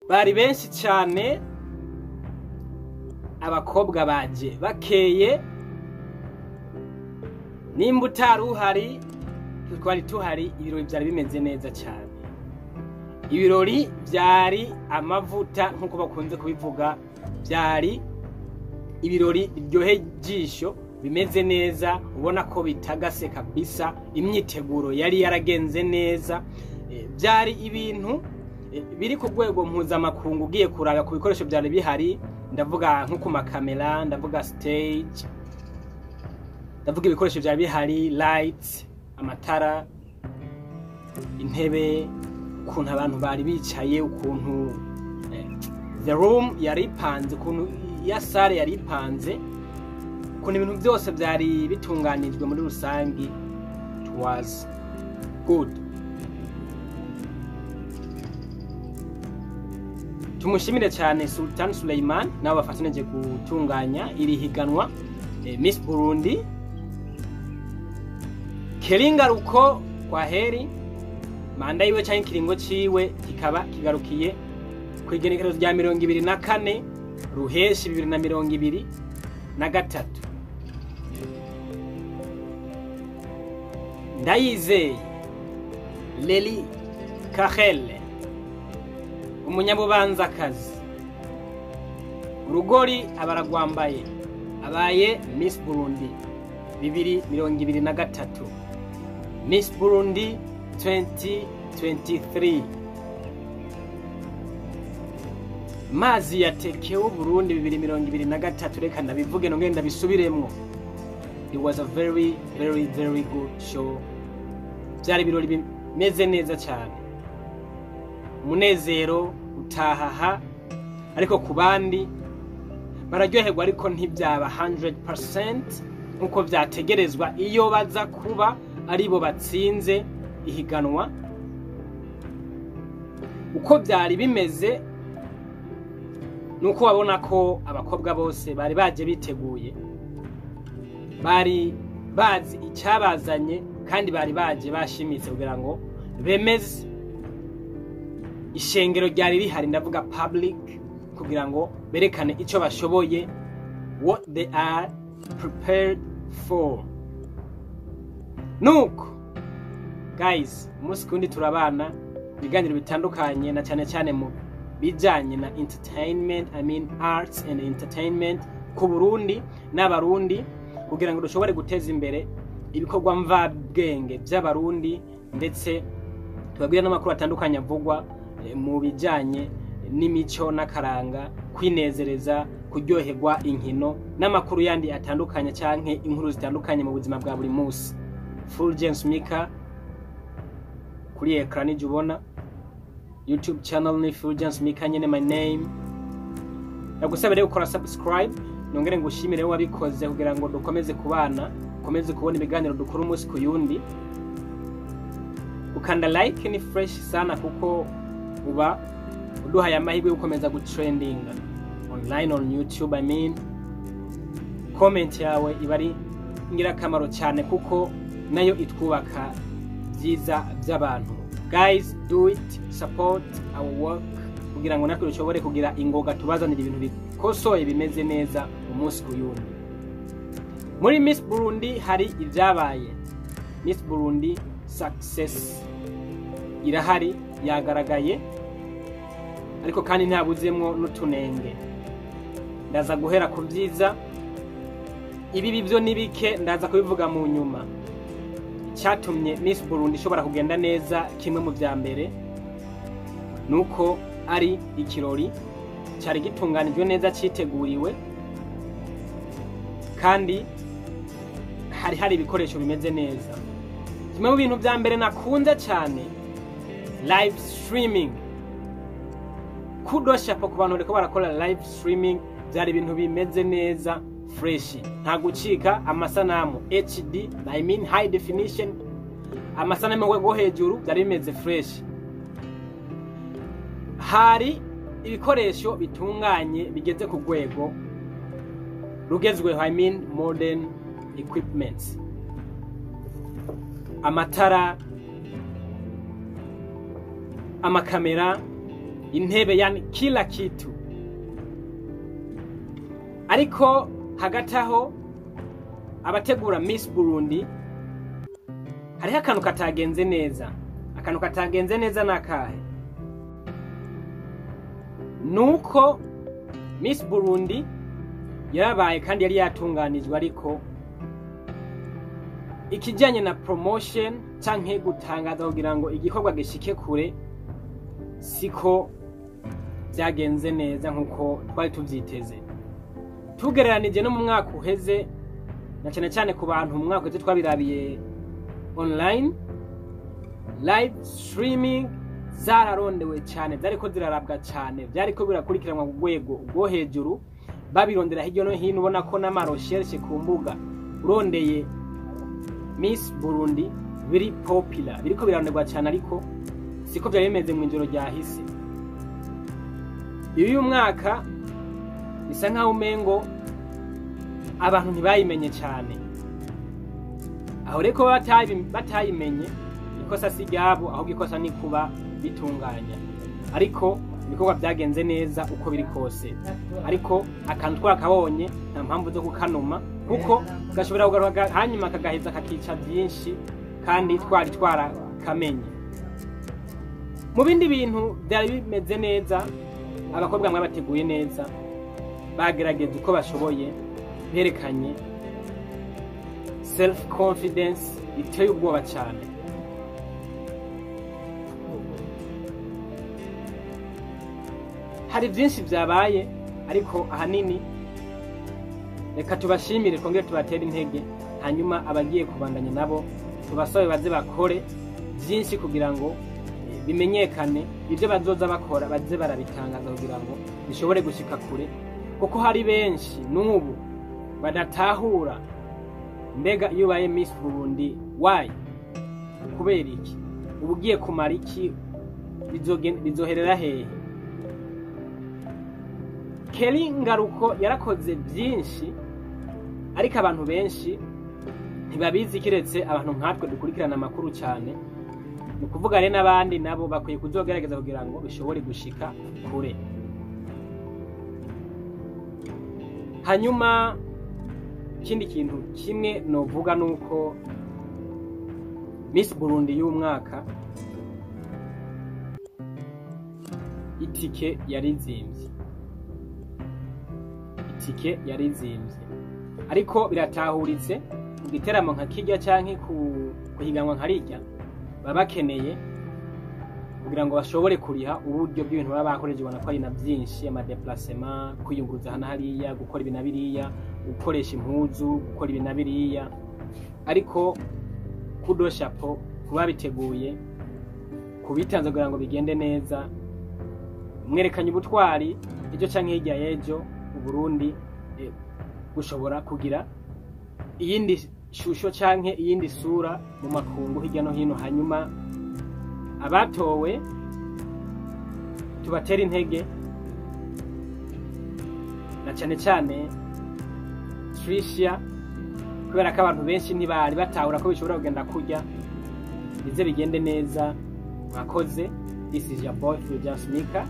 Bari benshi cyane, abakobwa baje bakeye. Nimba utari uhari, twari tuhari, ibirori byari bimeze neza cyane. Ibirori byari amavuta nk'uko bakunze kubivuga, byari ibirori biryoheye ijisho, bimeze neza, ubona ko bitagase kabisa. Imyiteguro yari yaragenze neza. Byari ibintu biri ku rwego mpuzamakungu. Ugiye kuraba ku bikoresho byari bihari, ndavuga nko ku makamera, ndavuga stage, ndavuga ibikoresho byari bihari, lights, amatara, intebe, ukuntu abantu bari bicaye, ukuntu the room yari ipanze, ukuntu ya salle yari ipanze, ukuntu ibintu byose byari bitunganijwe muri rusangi. It was good. Tumushimire cyane Sultan Suleiman nabo bafatanije gutunganya iri higanwa, Miss Burundi. Kelly Ngaruko kwa heri, manda yiwe cyangwa ikiringo ciwe kikaba kigarukiye ku igenekerezo rya 24 Ruheshi 2023. Ndayizeye Leli Kahele, umunyabubanzakazi, urugori abaragwambaye, abaye Miss Burundi 2023, Miss Burundi 2023. Mazi yatekewe Burundi 2023. Reka ndabivuge nongere ndabisubiremwo, it was a very, very, very good show. Byari ibirori bimeze neza cyane, umunezero utahaha, ariko ku bandi bararyoherwa, ariko ntibyaba 100% nkuko byategerezwa iyo baza kuba aribo batsinze ihiganwa. Uko byari bimeze nuko babona ko abakobwa bose bari baje biteguye, bari bazi icyabazanye, kandi bari baje bashimitse kugira ngo bemeze ishengero ryari rihari, ndavuga public, kugira ngo berekane icyo bashoboye, what they are prepared for. Nuko guys, umunsi kundi turabana ibiganiro bitandukanye, na cyane cyane mu bijyanye na entertainment, I mean arts and entertainment, ku Burundi n'Abarundi, kugira ngo dushobore guteza imbere ibikorwa mvabwenge by'Abarundi, ndetse tubabwire n'amakuru atandukanye avugwa mu bijyanye n'imico n'akaranga, kwinezereza, kuryoherwa, inkino n'amakuru yandi atandukanye canke inkuru zitandukanye mu buzima bwa buri munsi. Fulgence Mika kuri écran ije ubona, YouTube channel ni Fulgence Mika nyene, my name. Ndagusaba rero gukora subscribe, nongere ngushimire wabikoze, kugira ngo dukomeze kubana, ukomeze kubona ibiganiro dukora umunsi ku yundi. Ukanda like ni fresh sana, kuko uba uduhaye amahirwe yo gukomeza gutrendinga online on YouTube. I mean, comment yawe iba ari ingirakamaro cyane, kuko nayo itwubaka byiza by'abantu. Guys, do it, support our work, kugira ngo natwe dushobore kugira ingoga tubazanira ibintu bikosoye, bimeze neza umunsi ku yundi. Muri Miss Burundi hari ibyabaye. Miss Burundi success irahari, yagaragaye, ariko kandi ntabuzemwo n'utunenge. Ndaza guhera ku byiza, ibibi byo ni bike, ndaza kubivuga mu nyuma. Icyatumye Miss Burundi ishobora kugenda neza, kimwe mu bya mbere nuko ari ikirori cyari gitunganijwe neza, cyiteguriwe, kandi hari ibikoresho bimeze neza. Kimwe mu bintu bya mbere nakunze cyane, live streaming. Kudos chapeau ku bantu bariko barakora live streaming. Byari ibintu bimeze neza, fresh, nta gucika, amasanamu HD, I mean high definition, amasanamu yo hejuru, byari bimeze fresh. Hari ibikoresho bitunganye, bigeze ku rwego rugezweho, I mean modern equipments, amatara, amakamera Intebe, yani kila kitu. Ariko hagati aho, abategura Miss Burundi, hariho akantu katagenze neza. Akantu katagenze neza ni akahe? Nuko Miss Burundi yarabaye kandi yari yatunganijwe, ariko ikijyanye na promotion canke gutangaza kugira ngo igikorwa gishike kure siko byagenze neza nkuko twari tuvyiteze, tugereranije no mu mwaka uheze, na cyane cyane ku bantu mu mwaka uheze twabirabiye online. Live streaming zararondewe cyane, zariko zirarabwa cyane, byariko birakurikiranwa ku rwego rwo hejuru, babirondera hirya no hino. Ubona ko n'ama recherche ku mbuga, urondeye Miss Burundi, biri popular, biriko biraronderwa cyane, ariko siko byari bimeze mu ijoro ryahise. Uyu mwaka bisa nkaho umengo abantu ntibayimenye cyane. Aho reko batayimenye, ikosa si ryabo, ahubwo ikosa ni kuba bitunganya. Ariko ibikorwa byagenze neza uko biri kose, ariko akantu twakabonye, nta mpamvu zo kukanuma, kuko gashobora kugaruka hanyuma kagaheza kakica byinshi kandi twari twarakamenye. Mu bindi bintu byari bimeze neza, abakobwa mwabateguye neza, bagerageje uko bashoboye, berekanye self confidence iteye ubwoba cyane. Hari byinshi byabaye, ariko ahanini reka tubashimire, twongere tubatere intege. Hanyuma abagiye kubandanya nabo tubasabe baze bakore byinshi kugira ngo bimenyekane. Ibyo bazoza bakora baze barabitangaza kugira ngo bishobore gushika kure, kuko hari benshi n'ubu badatahura: mbega iyo ubaye Miss Burundi, why? Kubera iki? Uba ugiye kumara iki? Bizoherera hehe? Kelly Ngaruko yarakoze byinshi, ariko abantu benshi ntibabizi, kiretse abantu nkatwe dukurikirana amakuru cyane. Ni ukuvuga rero n'abandi nabo bakwiye kuzogerageza kugira ngo bishobore gushika kure. Hanyuma ikindi kintu kimwe novuga nuko Miss Burundi y'umwaka itike yarizimvye, itike yarizimvye, ariko biratahuritse. Ku giteramo nka kirya canke ku kuhiganwa nka rirya, baba bakeneye kugira ngo bashobore kuriha uburyo bw'ibintu baba bakoreje. Ubona ko ari na byinshi: ama déplacement, kwiyunguruza hano hariya, gukora ibi na biriya, gukoresha impuzu, gukora ibi na biriya. Ariko kudo chapeau kuba biteguye, kubitanze kugira ngo bigende neza. Mwerekanye ubutwari. Ejo canke hirya y'ejo Uburundi bushobora kugira iyindi shusho canke iyindi sura mu makungu hirya no hino. Hanyuma abatowe tubatera intege, na cane cane Tricia, kubera ko abantu benshi ntibari batahura ko bishobora kugenda kurya. Bize bigende neza. Mwakoze. This is your boy Fulgence Mika.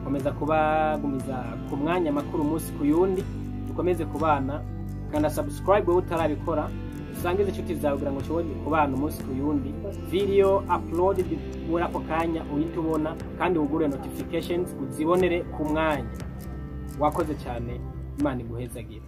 Komeza kubagumiza ku mwanya makuru umunsi ku yundi, dukomeze kubana. Kanda subscribe wowe utarabikora, usangize inshuti zawe kugira ngo ushobore kubana umunsi ku yundi. Video uploaded muri ako kanya uhite ubona, kandi wugure notifications uzibonere ku mwanya. Wakoze cyane, Imana iguhezagire.